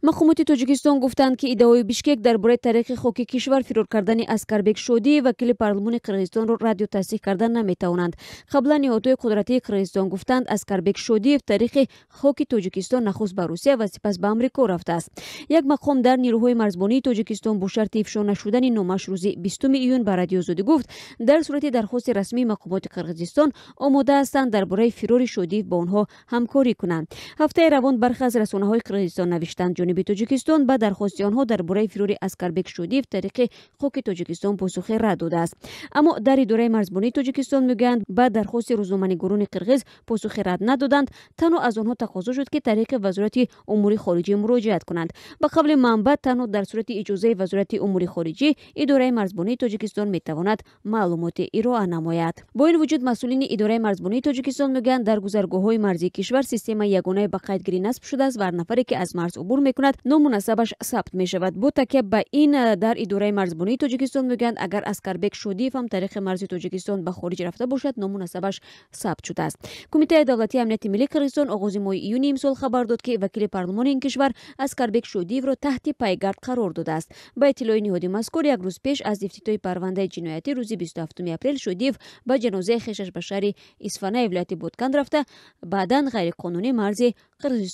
Мақомоти Тоҷикистон гуфтанд, ки иддаои Бишкек дар бораи тариқи хоки кишвар фирор кардани Аскарбек Шодиев, вакили парлумони Қирғизистонро радду тасдиқ карда наметавонанд. Қаблан ниҳодҳои қудратии Қирғизистон гуфтанд, Аскарбек Шодиев тариқи хоки Тоҷикистон нахуст ба Русия ва сипас ба Амрико рафтааст. Як мақом дар нирӯҳои марзбонии Тоҷикистон бо шарти ифшо нашудани номаш рӯзи 20 июн ба Радиои Озодӣ гуфт, дар сурати дархости расмии мақомоти Қирғизистон омода ҳастанд дар бораи фирори Шодиев бо онҳо ҳамкорӣ кунанд. Ҳафтаи равон бархе аз расонаҳои Қирғизистон навиштанд, ҷониби Тоҷикистон ба дархости онҳо дар бораи фирори Аскарбек Шодиев тариқи хоки Тоҷикистон посухи рад додааст. Аммо дар идораи марзбонии Тоҷикистон мегӯянд, ба дархости рӯзноманигорони қирғиз посухи рад надоданд, танҳо аз онҳо тақозо шуд, ки тариқи Вазорати умури хориҷӣ муроҷиат кунанд. Ба қавли манбаъ, танҳо дар сурати иҷозаи Вазорати умури хориҷӣ идораи марзбонии Тоҷикистон метавонад маълумоти ироа намояд. Бо ин вуҷуд, масъулини идораи марзбонии Тоҷикистон мегӯянд, дар гузаргоҳҳои марзии кишвар системаи ягонаи ба қайдгирӣ насб шудааст ва ҳар нафаре, ки аз марз убур мекунад, ному насабаш сабт мешавад. Бо такя ба ин, дар идораи марзбонии Тоҷикистон мегӯянд, агар Аскарбек Шодиев ҳам тариқи марзи Тоҷикистон ба хориҷ рафта бошад, ному насабаш сабт шудааст. Кумитаи давлатии амнияти миллии Қирғизистон оғози моҳи июни имсол хабар дод, ки вакили парлумони ин кишвар Аскарбек Шодиевро таҳти пайгард қарор додааст. Ба иттилои ниҳоди мазкур, як рӯз пеш аз ифтитоҳи парвандаи ҷиноятӣ, рӯзи 27 апрел, Шодиев ба ҷанозаи хешаш ба шаҳри Исфанаи вилояти Боткан рафта, баъдан ғайриқонунӣ марзи Қирғизистон